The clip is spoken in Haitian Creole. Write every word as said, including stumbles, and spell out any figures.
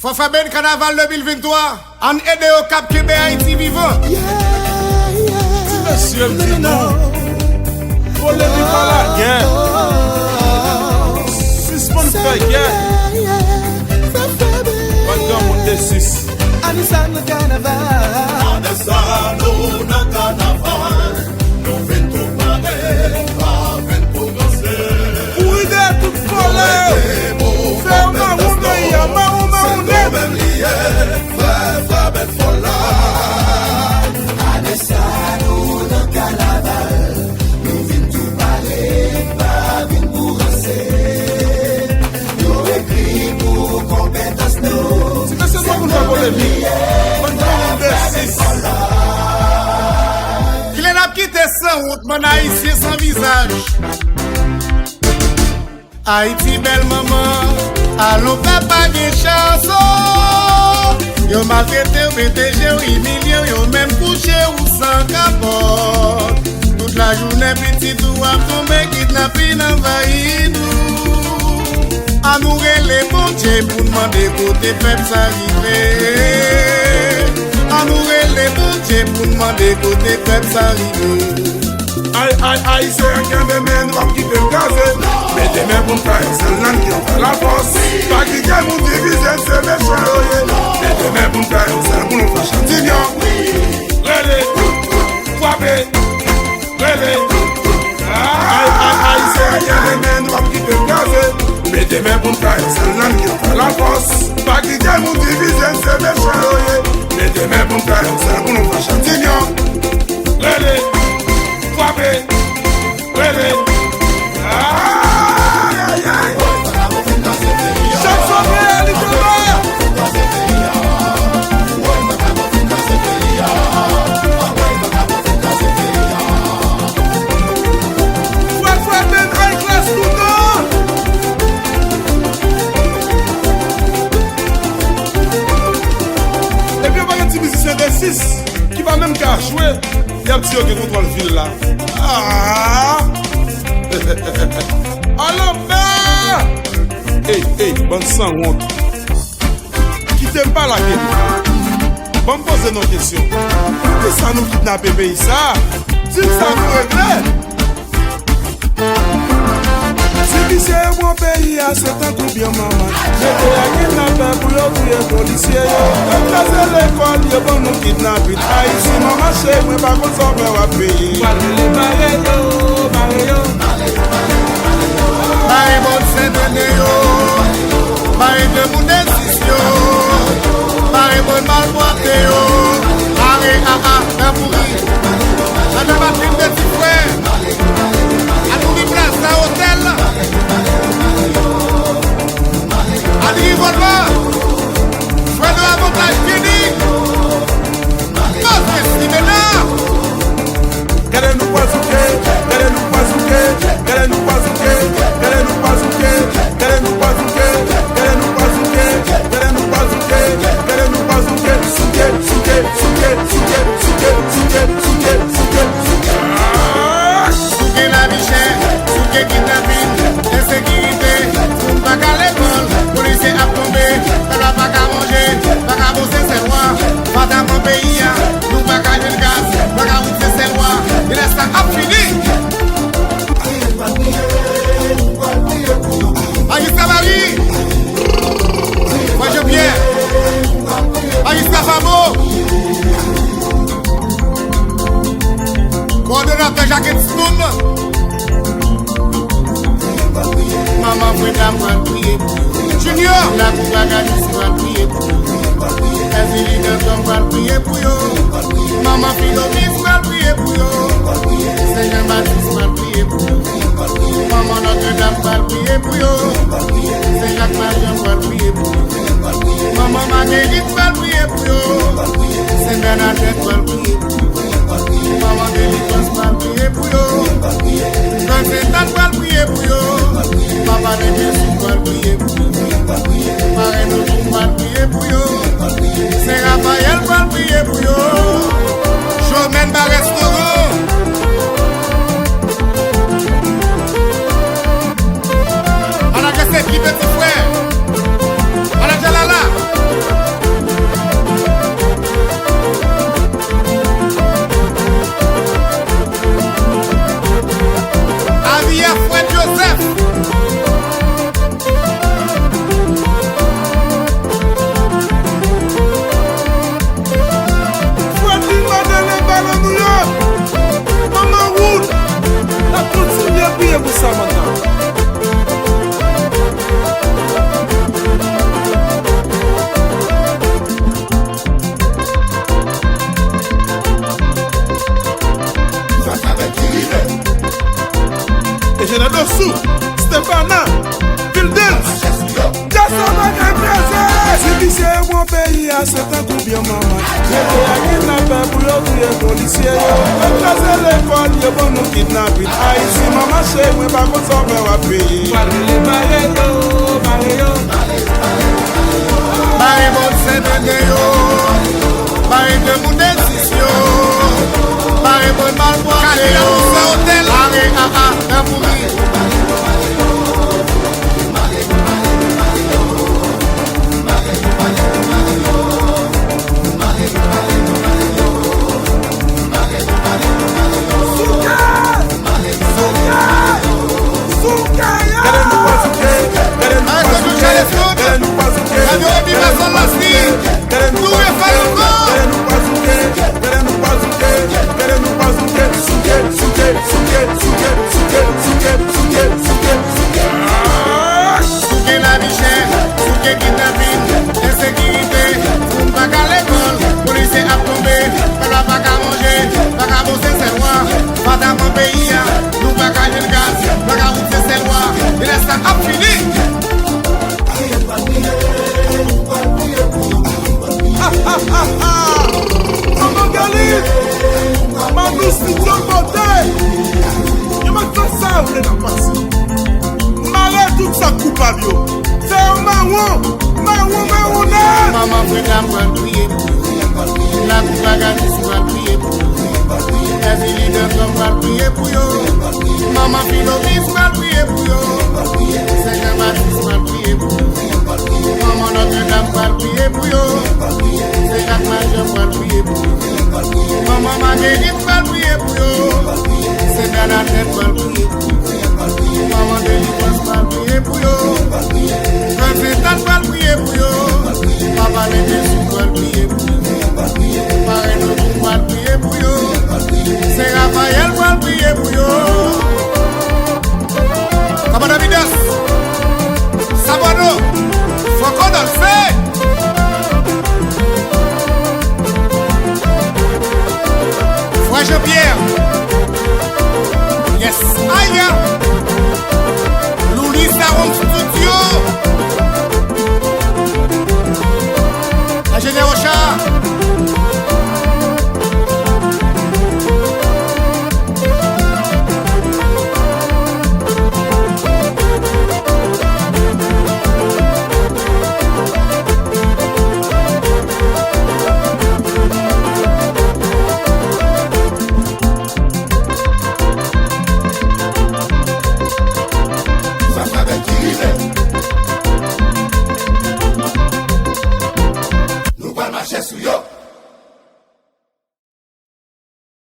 Fò fè bèl kanaval de mil venntwa. Ann ede yo k ap kenbe Ayiti vivan. Ti mesye m di nou, polemik pa lagè. Sispann fè gè. Bann granmoun desis. Ane sa nou nan kanaval. Ane sa nou nan kanaval. Nou vin tou pare, pa vin pou danse. Kouri dèyè tout vòlè yo. Fè yo mawon peyi a, mawon, mawon nèt. Frè, frè, bèl fòlè. Ane sa nou nan kanaval. Nou vin tou pare, pa vin pou ranse. Yo ekri pou konpetans nou. Ti mesye nou pa konn fè polemik. Bann granmoun desis. Kilè n ap kite sanwont, bann ayisyen san vizaj? Ayiti bèl manman, alon fè pa gen chas o. Yo maltrete w, pete je w, imilye w, yo menm kouche w san kapòt. Tout lajounen pitit ou ap tonbe, kidnapin anvayi nou. Ann nou rele Bondye pou n mande kote pèp sa rive. Ann nou rele Bondye pou n mande kote pèp sa rive. Ay, ay, Ayisyen an kenbe men, nou p ap kite l kraze. Mete men pou n fè yon sèl lang ki anfè lafòs. Pa kite moun divize n, se mechan yo ye. Mete men pou n fè yon sèl, pou nou fè Chantilyon. Rele, frape, rele. Ay, ay, Ayisyen an kenbe men, nou p ap kite l kraze. Mete men pou n fè yon sèl lang ki anfè lafòs. Pa kite moun divize n, se mechan yo ye. Mete men pou n fè yon sèl, pou nou fè Chantilyon. Rele, frape, rele. Ay, ay, ay. Chak sove, li tonbe. Fwè, fwè, men high class toutan. Epi yo pa gen ti mizisyen desis ki pa menm ka jwe. Y ap di yo gen kontwòl vil la. Ah! Alò, fè! Ey, ey, bann sanwont. Kite m pale ak nou. Ban m poze nou kesyon. Poukisa nou kidnape peyi sa? Di m sa nou regle. Si visye yo pran peyi a, se tankou byen manman. Mete a kidnapè pou yo touye polisye yo. Yo kraze lekòl, yo ban nou kidnapin. Ayiti, manman cheri, mwen pa konn sa w fè w ap peye. Pral rele mare yo, mare yo. Mare bòn sentene yo. Mare demoun desis yo. Mare bòn malpwòpte yo. Mare a a nan pouri. Nan nan batri de ti frè. Ann ouvri plasa otèl. Ann revòlva. Jwè nan avantaj fini. Pase si mena. Gade nou pa souke, gade nou pa souke, gade nou pa souke, gade nou pa souke, gade nou pa souke, gade nou pa souke, gade nou pa souke, gade nou pa souke, souke, souke, souke. Souke lavi chè, souke kidnapin, ensekirite, moun pa ka lekòl, polisye ap tonbe, pèp la pa ka manje, pa ka bouze sèl mwa, pa ta pran peyi a, nou pa ka jwenn gaz, pa ka wout se sèl mwa, jenès la ap fini. Majistra Marie, Frè Jean Pierre, Majistra Famo, Kowòdonatè Jacques Stone, manman Freda pral priye pou yo. Junior, Lakou Bagadis pral priye pou yo. Èzili Dantan pral priye pou yo. Manman Filobis pral priye pou yo. Sen Jan Batis pral priye pou yo. Manman Nòtredam pral priye pou yo. Sen Jak Majan pral priye pou yo. Manman Magerit pral priye pou yo. Sen Bènadèt pral priye pou yo. Manman Delivans pral priye pou yo. Gran Sentat pral priye pou yo. Papa Dejesou pral priye pou yo. Parenn Okoum pral priye pou yo. Sen Rafayèl pral priye pou yo. Jomèn ba restoran. Ann adrese ki peti frè? Ann adrese Lala. A se tankou byen manman. Yo te a kidnapè pou yo touye polisye yo. Yo kraze lekòl, yo ban nou kidnapin. Ayiti, manman cheri, mwen pa konn sa w fè w ap peye. Pral rele bare yo, bare yo. Bare bòn sètèdè yo. Bare demoun de zis yo. Bare bòn malpwòpte yo. Bare a a nan mouri. Souke lavi chè, souke kidnapin, ensekirite, moun pa ka lekòl, polisye ap tonbe, pèp la pa ka manje, vakabon Sesèlwa, pandaman peyi a, nou pa ka jwenn gaz, blakawout Sesèlwa, vilaj sa ap fini. Manman Gèlin, Manous Lidyon Kote, yo mèt fè sa yo vle nan pase. Mare tout sa k koupab yo. Fè yo mawon, mawon, mawon nèt. Manman Freda pral priye pou yo. Lakou Pagadis pral priye pou yo. Èzili Dantò pral priye pou yo. Manman Filobis pral priye pou yo. Sè Jan Batis pral priye pou yo. Manman Nòtredam pral priye pou yo. Sè Jak Majè pral priye pou yo. Manman Magerit pral priye pou yo. Sè Bènadèt pral priye pou yo. Manman Delivrans pral priye pou yo. Gran Sentàn pral priye pou yo.